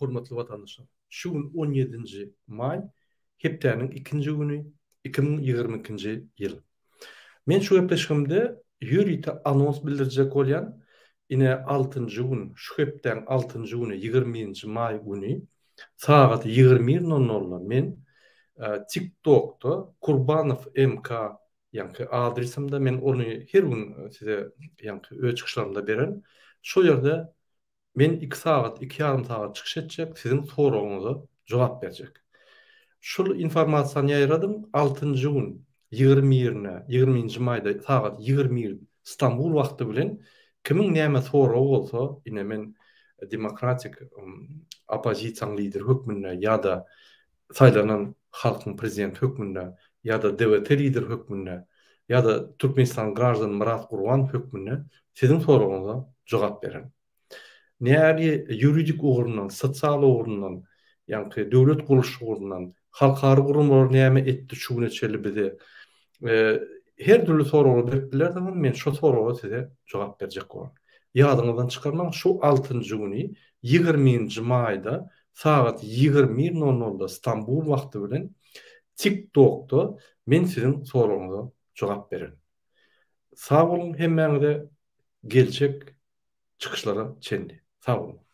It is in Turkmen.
Hormatly watandaşlar! Şu gün on ýedinji maý, hepdäniň ikinji güni, 2022-nji ýyl. Men şu gepleşigimde ýörite anons bildirjek bolýan. Ine altynjy gün, şu hepdäň altynjy güni, ýigrimi birinji maý güni sagat ýigrimi bir nol nolda men TikTokda Kurbanow MK ýaňky adresimde men ony her gün size ýaňky öz çykyşlarymda bererin. Şol ýerde Men iki sagat, iki ýarym sagat çykyş etjek, siziň soragyňyza jogap berjek. Şul informasiýany ýaýradyň, altynjy gün, ýigrimi birine, ýigriminji maýda sagat 21 Stambul wagty bilen kimiň näme soragy bolsa, ine men demokratik oppozisiýaň lideri hökmünde ýa-da saýlanan halkyň prezidenti hökmünde ýa-da DWT lideri hökmünde ýa-da Türkmenistanyň graždany Myrat Gurbanow hökmünde siziň soragyňyza jogap bererin. Näli ýuridik ugrundan, sosial ugrundan, ýaňky döwlet gurluşy ugrundan, halkara guramalar näme etdi şu güne çenli bize? Her dürli soraglary berip bilersiňiz, men şo soraga size jogap berjek bolaryn. Ýadyňyzdan çykarmaň, şu altynjy güni, ýigriminji maýda sagat 21 nol nolda Stambul wagty bilen TikTokda men siziň soragyňyza jogap bererin. Sag boluň hemmäňize geljek çykyşlara çenli. Sag boluň.